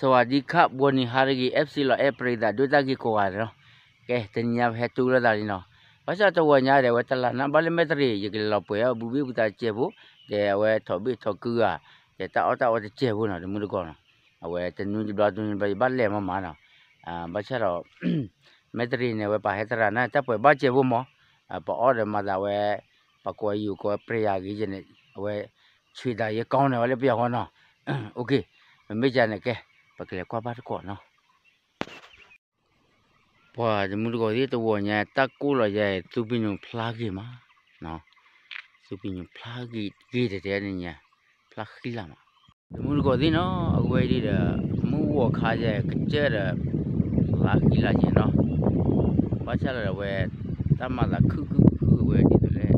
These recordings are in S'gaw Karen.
สวัสดีครับ ဘှီနံၤဟါတဂ့ၤ FC လီၤအဲၣ်ပရံသးဒိၣ်တၢ်ဂ့ၢ်ကိးဂၤန့ၣ်လီၤ. ကဲ တနံၤညါပဟဲတူၢ်လိာ်သးလံနီၤ. ဘၣ်ဆၣ်တဝီၤညါဒီး အဝဲတလးနၢ်ဘၣ်လၢမဲၣ်တရံး ယကလဲၤလီၤပှဲၤအီၣ်ဘူဘ့ၣ်ဘူသးတစဲးဖိ, ဒီးအဝဲထိးဘ့ၣ်ထိးကုဂၤ, ဒီးတၢ်အီၣ်တၢ်အီတစဲးဖိနီၤ တမူတကိးနီၤ. အဝဲတနွံတဘျီတနွံတဘျီ ယဘၣ်လဲၤမးမးနီၤ. ဘၣ်ဆၣ်ဒီး မဲၣ်တရံးန့ၣ် အဝဲပာ်ဟဲတရၤနၢ် တၢ်ပှဲၤဘၣ်စဲးဖိမး, ပအီၣ်ဒီးမၤသးဝဲ, ပကိးယူၤကိးပရံယၤဂ့ၤယဲန့ၣ် အဝဲ ဆွံသးယဲကီန့ၣ် ဝဲလၢပယီၤဃီနီၤ. အိၣ်က့ၤ, မ့မ့ၢ်ယၤန့ၣ် ကဲ ပကလဲၤကွၢ်ဘၣ်တကိးနီၤ. ပှၤတမူတကိးသ့ၣ် တဝီၤညါ တၢ်ကိၢ်လီၤယၤ သူပံၤညိၣ်ဖျါဂ့ၤမး, သူပံၤညိၣ်ဖျါဂ့ၤဂ့ၤတဲတဲန့ၣ်ညါ, ဖျါဃံလၤမး. တမူတကိးသ့ၣ်နီၤ အဝဲဒ်ဒီး မုၢ်ဂီၤခါယဲ ကစၢၢ်ဒီး ဖျါဃံလၤယဲနီၤ. ဘၣ်ဆၣ်လၢအဝဲ တၢ်မၤသးခုၣ်ခုၣ်ခုၣ်ခုၣ်အဝဲဒ်သိးလဲၣ်,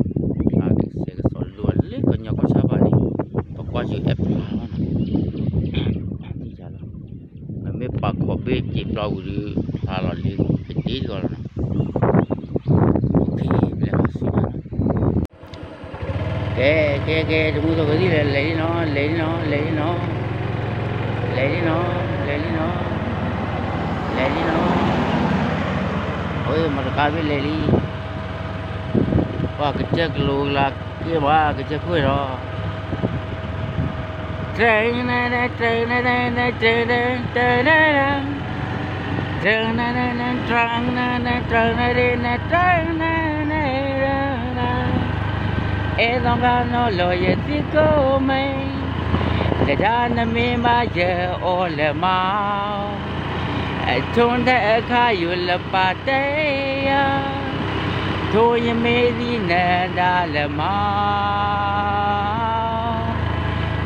ဖျါကဆဲးကစီးလိာ်လၢကညီကီၢ်ဆၣ်ဘၣ်န့ၣ် ပကွၢ်ဆူအဲၣ်ဖျါလီၤနီၤ. မ့မ့ၢ်ပာ်ခီၣ်ဘ့ၣ်စံာ်ပျီဝံၤဒီး ဖျါလီၤလံ ကဒ့တဂီၤလီၤနီၤ. ကဲ ကဲ ကဲ တမူတကိးသ့ၣ် လဲၤလံနီၤ လဲၤလံနီၤ လဲၤလံနီၤ, လဲၤလံနီၤ လဲၤလံနီၤ, လဲၤလံနီၤ. အမတကါဘ့ၣ်လဲၤလံ, ပှၤကစၢၢ်ကလိကလါက့ၤဘၣ် ကစၢၢ်ခိၣ်ဒီး အဲၣ်သီခါနီၤလီၤယသံကိးမ့ၢ်, တဒါနမ့ၢ်ဘၣ်ယအီၤလၢမါ, ထိၣ်ထဲအခါယိာ်လၢပာ်တဲယၤ, ထိၣ်ယမ့ၢ်သံနဒါလၢမါ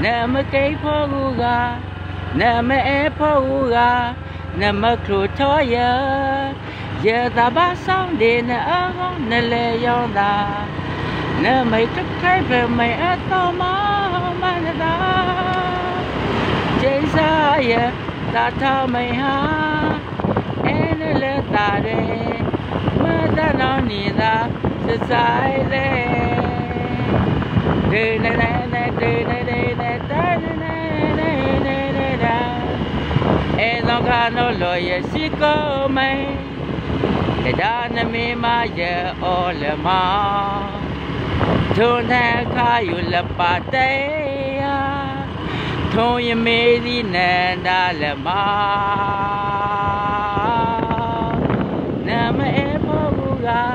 နမ့ၢ်ကဲဖီဂုၤဂၤ, နမ့ၢ်အဲၣ်ဖီဂုၤဂၤ, နမ့ၢ်ချိၣ်ထီယဲ, ယသးဘၣ်ဆၣ်ဒ်နအဂီၢ်နလဲၤယီၤသး, နမ့ၢ်တချုးဖဲမ့ၢ်အသီမါမၤနသး, ကဲစါယဲ, သးထီၣ်မ့ၢ်ဟါ အဲၣ်နလဲၤသးဒဲ, မ့ၢ်သးနီၢ်နံၤသး စစါလဲၣ်, ဒုးနဲနဲနဲ ဒုးနဲနဲနဲ တနဲနဲနဲနဲနဲဒၣ်, အဲၣ်သီခါနီၤလီၤယသံကိးမ့ၢ်, တဒါနမ့ၢ်ဘၣ်ယအီၤလၢမါ, ထိၣ်ထဲအခါယိာ်လၢပာ်တဲယၤ, ထိၣ်ယမ့ၢ်သံနဒါလၢမါ, နမ့ၢ်အဲၣ်ဖီဂုၤဂၤ,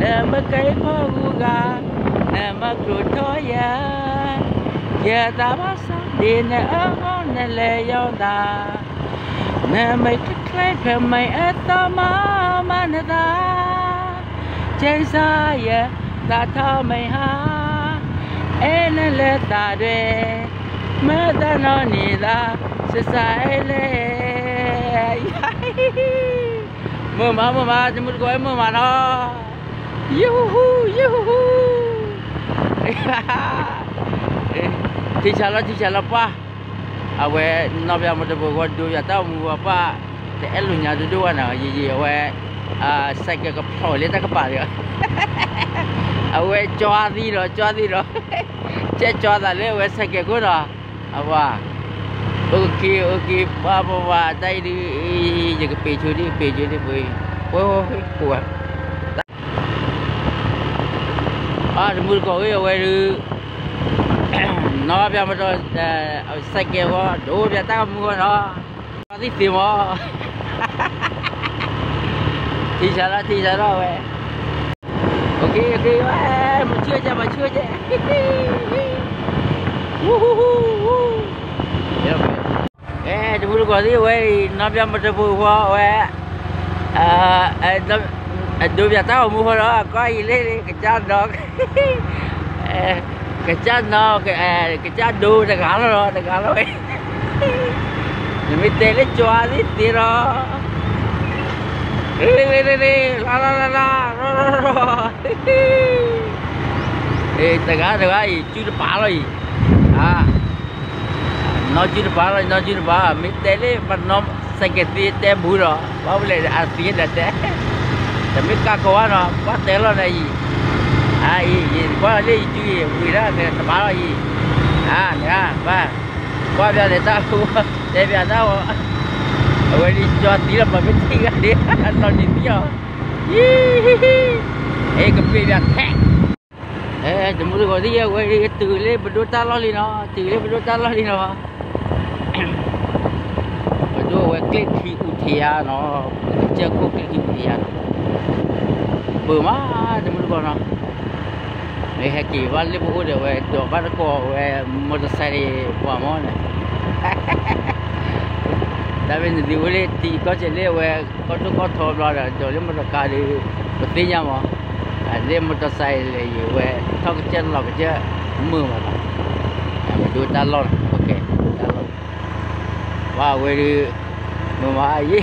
နမ့ၢ်ကဲဖီဂုၤဂၤ, နမ့ၢ်ချိၣ်ထီယဲ, ယသးဘၣ်ဆၣ်ဒ်နအဂီၢ်နလဲၤယီၤသး, နမ့ၢ်တချုးဖဲမ့ၢ်အသီမါမၤနသး, ကဲစါယဲ, သးထီၣ်မ့ၢ်ဟါ အဲၣ်နလဲၤသးဒဲ, မ့ၢ်သးနီၢ်နံၤသး စစါလဲၣ်, မုာ်မး မုာ်မး တမူတကိးမုာ်မးနီၤ, ယဟူဟူ ယဟူဟူ, ထံဆးလီၤ ထံဆးလီၤပှၢ်, အဝဲ နီၢ်ပၠးမီၤတဘိၣ်ဃီ ဒိပၠးတၢ်အိၣ်မူဃီပှၢ်, တအဲၣ်လိာ်ညါဒိၣ်ဒိၣ်ဝဲန့ၣ် ယယံာ်အဝဲ စဲးကဲးကဖျိးလၢတၢ်ကပၤဒီး အဝဲကၠီသံဒီး ကၠီသံဒီး ကဲကၠီသးလၢအဝဲစဲးကဲးခိၣ်ဒီး အဝဲ အိၣ်က့ၤ အိၣ်က့ၤ ပှၤပှၤပှၤ တၢ်အံၤဒုး ယကပ့ၤဆိဒံး ပ့ၤဆိဒံး ပှၤ ပှၤ ပှၤ အတမူတကိးဝဲ အဝဲဒုး နီၢ်ပၠးမတီၢ် စဲးကဲးဃီ ဒိပၠးတၢ်ကမူဃီနီၤ သံသ့မီၤ ထံဆးလီၤ ထံဆးလီၤဝဲ OK OK ဝဲ မဆူၣ်ကဲ မဆူၣ်ကဲ ဝူဟူဟူဟူ ကဲ တမူတကိးသ့ၣ်ဝဲအံၤ နီၢ်ပၠးမတပူၤဃီဝဲ အဒိပၠးတၢ်အိၣ်မူဃီလီၤ ကွၢ်အံၤလၢ ကစၢ်နီၤ ကစၢ်နီၤ ကစၢ်ဒိတဂၤလီၤ တဂၤလီၤဝဲ နမ့ၢ်တဲလၢကၠီသ့ၣ်သ့လီၤ လီၤလီၤလီၤလီၤ တဂၤတဂၤအံၤ စုတပၤလီၤအံၤ နီၢ်စုတပၤလီၤ နီၢ်စုတပၤ မ့ၢ်တဲလၢပနီၢ်စဲးကဲးသ့တဲဘူးလီၤ ဘၣ်ဝဲလဲၣ်အသ့ဒီးတဲ တမ့ၢ်ကးကဝါနီၤ ကွၢ်တဲလီၤနၤအံၤ အံၤ ယကွၢ်လီၤလၢယစုအံၤ ဝံၤဒၣ်တပၤလီၤအံၤ အါ နဂၤဘၣ် ကွၢ်ပၠးလဲၤတၢ်, တဲပၠးတၢ်ဝဲ, အဝဲဒ်ကၠီသံလီၤ ပှၤမ့ၢ်ထံၣ်ဂၤဒ် လီၤနံၤသံအီၤ, ယံ, အဲ ကပ့ၢ်ပၠးထဲ, အဲ တမူတကိးသ့ၣ် အဝဲဒ်တုၤလၢပဒိၣ်တၢ်လီၢ်လံနီၤ, တုၤလၢပဒိၣ်တၢ်လီၢ်လံနီၤ, ပဒိၣ်အဝဲကျဲခံအူထံဧါနီၤ, ကစၢၢ်ခိၣ်ကျဲခံအူထံဧါနီၤ, ပၢၤမး တမူတကိးနီၤ မ့ၢ်ဟဲက့ၤဘၣ်လၢပအိၣ်ဒီးဝဲ ဒိးဘၣ်တကိးဝဲ motorcycle ပှၤမီၢ်န့ၣ်, တၢ်မ့ၢ်နသုအိၣ်လၢထံကီၢ်စဲးလၢအဝဲ ကီၢ်ဒိၣ်ကီၢ်ထီဘျီဒီး ဒိးလၢ motorcycle ဒီး ပသ့ၣ်ညါမီၢ်, လၢ motorcycle လဲၤယံၤဝဲ ထီၣ်ကစၢၢ်လီၤကစၢၢ် မုာ်မးနီၤ, ပဒိၣ်တၢ်လီၢ်နီၤ, ပဒိၣ်တၢ်လီၢ် ပှၤဝဲဒုး မုာ်မး ယ့,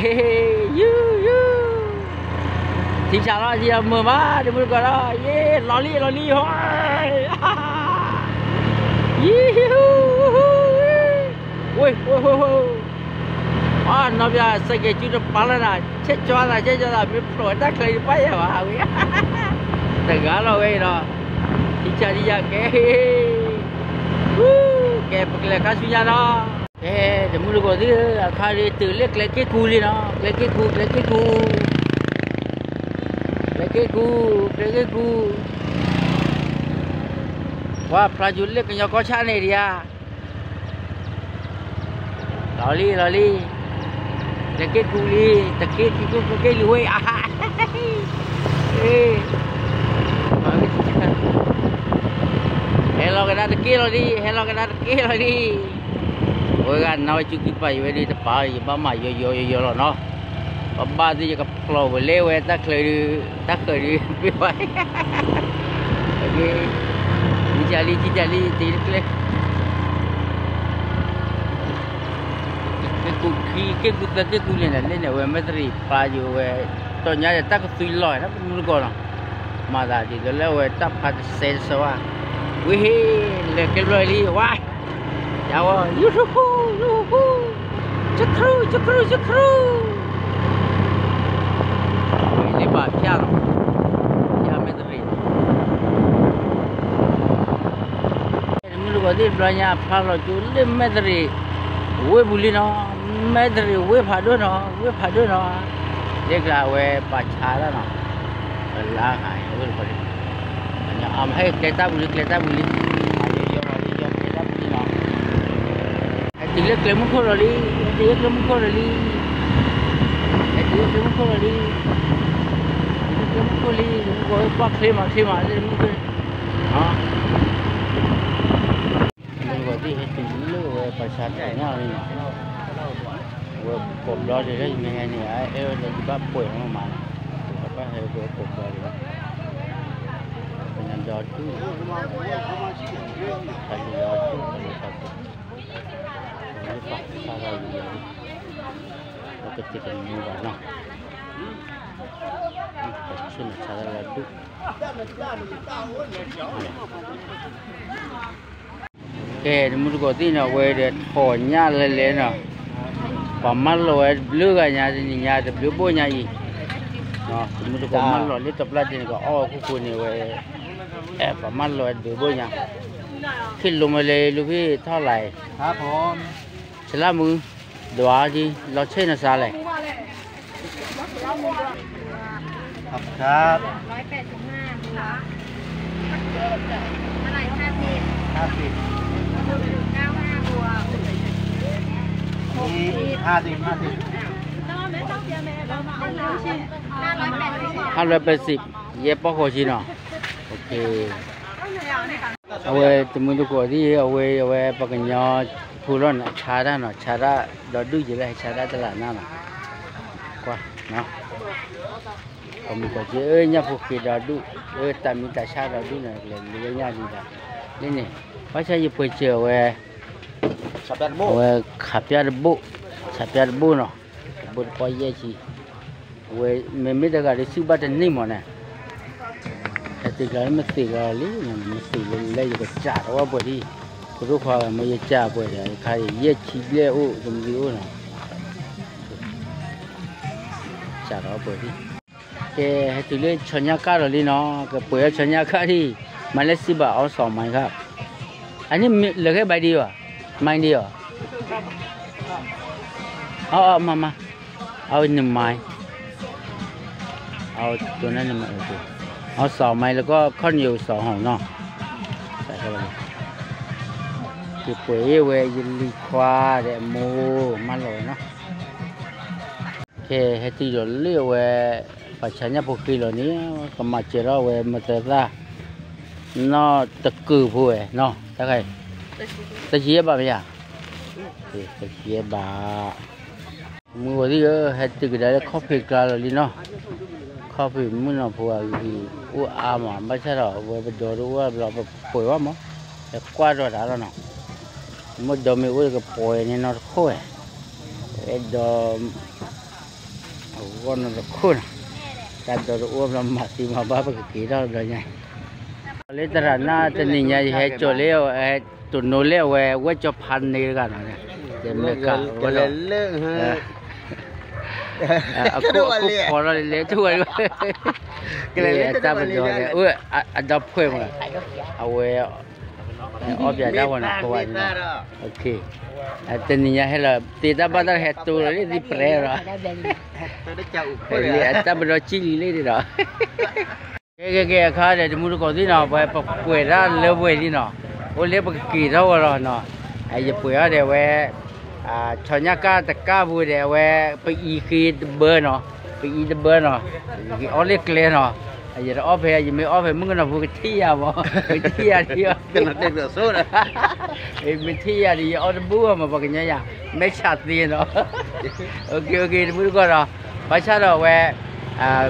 ယူ, ယူ, ထံဆးလီၤ ထံဆးမုာ်မး တမူတကိးဒီး ယ့, လီၤလံ လီၤလံ ဟီ, ယ့, ဝ့, ဝ့, ဝ့, ဝ့, အနီၢ်ပၠး စဲးကဲးကၠူတပာ်လၢနၤ ဆဲးကၠီသး ဆဲးကၠီသး မ့ၢ်ဖျိးတၢ်ချၢအံၤ တပၣ်ယဲၢ်ဘၣ်ဝဲ, တဂၤလီၤဝဲအံၤဒီး ထံဆး ထံဆးကဲ ကဲ ပကလဲၤခါဆူညါနီၤ, ကဲ တမူတကိးသ့ၣ်ဧၢ အခါဒ်တုၤလၢကျဲက့ၢ်ကူလံနီၤ, ကျဲက့ၢ်ကူ ကျဲက့ၢ်ကူ, ကျဲက့ၢ်ကူ, ကျဲက့ၢ်ကူ, ပှၤဖျါယူၤလၢကညီကီၢ်ဆၣ်န့ၣ်ဒံးဧါ လီၤလံ လီၤလံ, ကျဲက့ၢ်ကူလံ, တက့ၢ်ထံက့ၢ်ကူက့ၢ်လံဝဲအါ, ဟဲလီၤကဒါတက့ၢ်လီၤလံ, ဟဲလီၤကဒါတက့ၢ်လီၤလံ, အဝဲဂၤနဝဲစုခံပာ်ယဝဲဒ်တပာ် ယဘၣ်မၤယီယီယီယီလီၤနီၤ, ပဘၣ်သ့ၣ်ယကဖျိးဝဲလၢဝဲတၢ်ချၢဒုး တၢ်ဃၢၤဒုး ပ့ၢ်ဝဲ ကံကလံ ကံကလံ တ့တကျဲ က့ၢ်ကူခံ က့ၢ်ကူသၢ က့ၢ်ကူန့ၣ် လၢန့ၣ် အဝဲမဲၣ်တရံးဖျါယိာ်ဝဲ တီညါဒီးတၢ်ကသွံလီၤနီၤ ပမူတကိးနီၤ, မၤသးဒ်သိးလၢအဝဲတၢ်ဖျါတစဲးတစဲးဘၣ်, ဝံၤဟ့ၣ် လဲၤကျဲဘျီလံ ဝါ ယဝီၤ ယူၢ်ထူၣ်ခူ ယူၢ်ထူၣ်ခူ ယခရူၣ် ယခရူၣ် ယခရူၣ် ဝံၤလၢဘၣ်ဖၠၣ်လီၤ, ဖၠၣ်မဲၣ်တရံး တမူတကိးသ့ၣ်တဘျီညါ ဖျါလီၤကၠိလၢမဲၣ်တရံး ဝ့ၢ်ပူၤလံနီၤ, မဲၣ်တရံးဝ့ၢ်ဖးဒိၣ်နီၤ, ဝ့ၢ်ဖးဒိၣ်နီၤ, လၢကျါအဝဲပာ်ဆါတၢ်နီၤ, ပလါဃာ်ဝ့ၢ်တခီလံ, အမဟဲကျဲတၢ်ပူၤလံ ကျဲတၢ်ပူၤလံ, ယီယီယီကျဲတၢ်ပူၤလံနီၤ, ဟဲတုၤလၢကျဲမုၢ်ခိၣ်လီၤလံ, ဟဲတုၤလၢကျဲမုၢ်ခိၣ်လီၤလံ, ဟဲတုၤလၢကျဲမုၢ်ခိၣ်လီၤလံ, ဟဲတုၤလၢကျဲမုၢ်ခိၣ်လံ, မုၢ်ခိၣ်ဘၣ်ချ့မး ချ့မးလၢမုၢ်ခိၣ် မုၢ်တဂီၤသ့ၣ်ဟဲတုၤလၢဝဲပှၤဆါတၢ်ညါလံနီၤ, ဝဲကိးဘျီဒ်လၢယမ့ၢ်ဟဲန့ၣ် အဲၣ်ဝဲဒီးယဘၣ်ပှဲၤမးမးနီၤ, ပဘၣ်ဟဲဝဲကိးဘျီဒ်လီၤ, ပနဒီဒူၣ်, ပနဒီဒူၣ်, ပနဒီဒူၣ်, ပကတဲကနူဘၣ်နီၤ, ပဆိကမိၣ်ဆါတၢ်လၢဒူၣ် ကဲ တမူတကိးသ့ၣ်နီၤ အဝဲဒီးထီၣ်ညၣ်လဲၤလဲၤနီၤ, ပှၤမၢလီၤဝဲတဘျုးဂၤညါ တနံၤညါတဘျုးဘိၣ်ညါအံၤ, တမူတကိးမၢလီၤလၢတပျၢ်ဒ့န့ၣ် ကအီၣ်အခိၣ်ဃိန့ၣ်ဝဲ, ပှၤမၢလီၤဝဲတဘျုးဘိၣ်ညါ, ဖ့ၣ်လိမ့ၢ်လဲၤလူၤဖ့ၣ်ထီၣ်လၢ်, ဆလၢမုၢ်, ဒွးဒ် လီၤဆ့ၣ်နစါလဲၣ် ครับ ร้อยแปดสิบห้า บวก ห้าสิบ นี่ ห้าสิบ ห้าสิบ ห้าร้อยแปดสิบ ယဲၢ်ပီၢ်ဃိးဆံနီၤ, အဝဲတမူတကိးသ့ၣ် အဝဲ အဝဲပှၤကညီဖိလီၤန့ၣ် ဆါတၢ်နီၤ, ဆါတၢ်ဒီဒူၣ်ယဲလၢ ဟဲဆါတၢ်တလးနၢ်နီၤ, ကွၢ် ပမုၢ်ကီၢ်က့ အၢ ညၣ်ဖိဃ့ဒီဒူၣ်, အၢ တၢ်မံတၢ်ဆါဒီဒူၣ်န့ၣ် ကလဲၤလၢညၣ်ဒံးဘၣ်, လၢန့ၣ် ဘၣ်ဆၣ်ယပှဲၤစၢၤအဝဲ, အဝဲခးပၠၣ်တဘိၣ်, ခးပၠၣ်တဘိၣ်နီၤ, တဘိၣ်တပီၢ်ယဲၢ်ဆံ, အဝဲ မ့မ့ၢ်တဂၤဒီး စုဘၣ်တန့ၢ်မးန့ၣ်, ဟဲတုၤကျါလၢမ့ၢ်သ့ၣ်ကျါလံ, မ့ၢ်သ့ၣ်လၢလဲၣ် ယကစးထီၣ်ဝဲပှဲၤဒံး, ကရူၢ်ခွါမ့ၢ်ယစးပှဲၤဒီး ခါအံၤ ယဲၢ်ဆံဘျဲၣ်အိၣ် တမံၤအိၣ်နီၤ, စးထီၣ်ဝဲပှဲၤဒံး, ကဲ ဟဲတုၤလၢဆီညါကၣ်လီၤလံနီၤ, ကပှဲၤအီၤဆီညါကၣ်ဒံး, မၤလၢစံးဘၣ်အီၤစီၤမၤခါ, အန့ၣ်လၢာ်ခဲဘၣ်ဒံးအီၤ, မၤဒံးအီၤ အမမ အဝဲနမၤ အဝဲနမၤ အဝဲစးမၤလၢကီၢ် ခီၣ်နံၤအိၣ်စးဟီၣ်နီၤ က့ၤပှဲၤအ့ၣ်ဝဲယလံၤခွါဒီးအမိၢ်မၤလီၤဝဲနီၤ ခဲဟဲတုၤဒီးလၢအဝဲ ပှၤဆါညၣ်ဖိဃ့လီၤန့ၣ် ကမၤစၢၤထီၣ်ဝဲမတၤသၣ် နီၢ်တကုာ်ဖိဝဲနီၤ တၢ်ခါအံၤ တယဲၢ်ဘၣ်မ့ၢ်ဧါ တယဲၢ်ဘၣ် မုၢ်ဂီၤသံၣ်ဧၢ ဟဲတုၤကဒါလၢခီၣ်ဖံးကျါလီၤလံနီၤ ခီၣ်ဖံးမုၢ်နီၤဖိအဂ့ၤ အိၣ်အါမး ဘၣ်ဆၣ်ဒီးအဝဲပဒီတအိၣ်ဘၣ်ဘျီ ပပှဲၤဘၣ်မး ဟဲကွၢ်ဒီးတၢ်လီၤနီၤ မ့ၢ်ဒီမ့ၢ်အိၣ်ကပှဲၤန့ၣ်နီတခိၣ်ဝဲ အဲၣ်ဒိး အဂီၢ်နီတခိၣ်နီၤ တၢ်ဒီတအိၣ်ဘျီမၤသံမၤဘၣ်ပကက့ၤထီၣ်ဘျီညါ လၢတရၤနၢ်တနံၤညါယဟဲကၠီၤလၢ တိၢ်နီၣ်လၢအဝဲဝဲကၠီဖးန့ၣ်တဂၤနီၤ ယမ့ၢ်ကးဝဲဒီး အခိၣ်ဖီလီၤလဲၤထူၣ်ဝဲ အတၢ်ပဒီလၢအတၢ်ပဒီလၢ အဝဲ အီၣ်ပၠးတၢ်ဝဲနီၤ ကိးဝဲန့ၣ်နီၤ တနံၤညါဟဲလီၤ သ့တၢ်ဘၣ်တၢ်ဟဲတိၢ်လီၤလၢသံပြဲလီၤ လၢအတၢ်ပဒီကံၣ်လံလၢန့ၣ်ဒီး ကဲကဲကဲ အခါဒီးတမူတကိးသ့ၣ်နီၤ ပှၤပကွဲးတၢ်လၢပှဲၤလံနီၤ အိၣ်လၢပကက့ၤထီၣ်ဝဲလီၤနီၤ ယပှဲၤအီၤဒီးဝဲ ဆီညၣ်ကၣ်တကၣ်ပူၤဒီးအဝဲ ပအံၤဃ့တဘၢနီၤ ပအံၤတဘၢနီၤ ယအီၣ်လၢကျဲနီၤ ယတအီၣ်ဖဲ ယမ့ၢ်အီၣ်ဖဲမုၣ်ကနီၤဖိကထံၣ်ယၤမး ကထံၣ်ယၤဒ်အီၣ် မ့ၢ်ထံၣ်ယၤဒ်ယအီၣ်တဘူၣ်မး ပှၤကညီယၤ မဲာ်ဆှးသ့နီၤ OK OK တမူတကိးဒီး ဘၣ်ဆၣ်ဒီးအဝဲ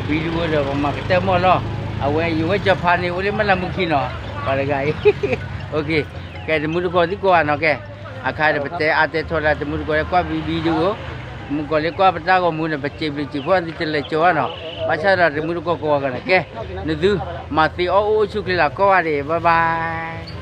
video ဒီးပမၤကတၢၢ်မီၢ်လီၤ အဝဲယဝဲကၠီဖးန့ၣ် အိၣ်လၢမ့ၢ်လၢမူခံနီၤ ပှၤတဂၤအံၤ OK ကဲတမူတကိးသံကိးဂၤနီၤ ကဲ အခါဒီးပတဲအါတဲထီၣ်လၢတမူတကိးလၢကွၢ် video တမူတကိးလၢကွၢ်ပတၢ်ဂီၤမူန့ၣ် ပစံးဘျုးစံးဖှိၣ်သုတလဲၤကၠီဘၣ်နီၤ ဘၣ်ဆၣ်ဒီးတမူတကိးကိးဂၤနီၤ ကဲ နသု မၤသ့အီၣ်အိၣ်ဆူၣ်ချ့လၢကိးဂၤဒဲး bye bye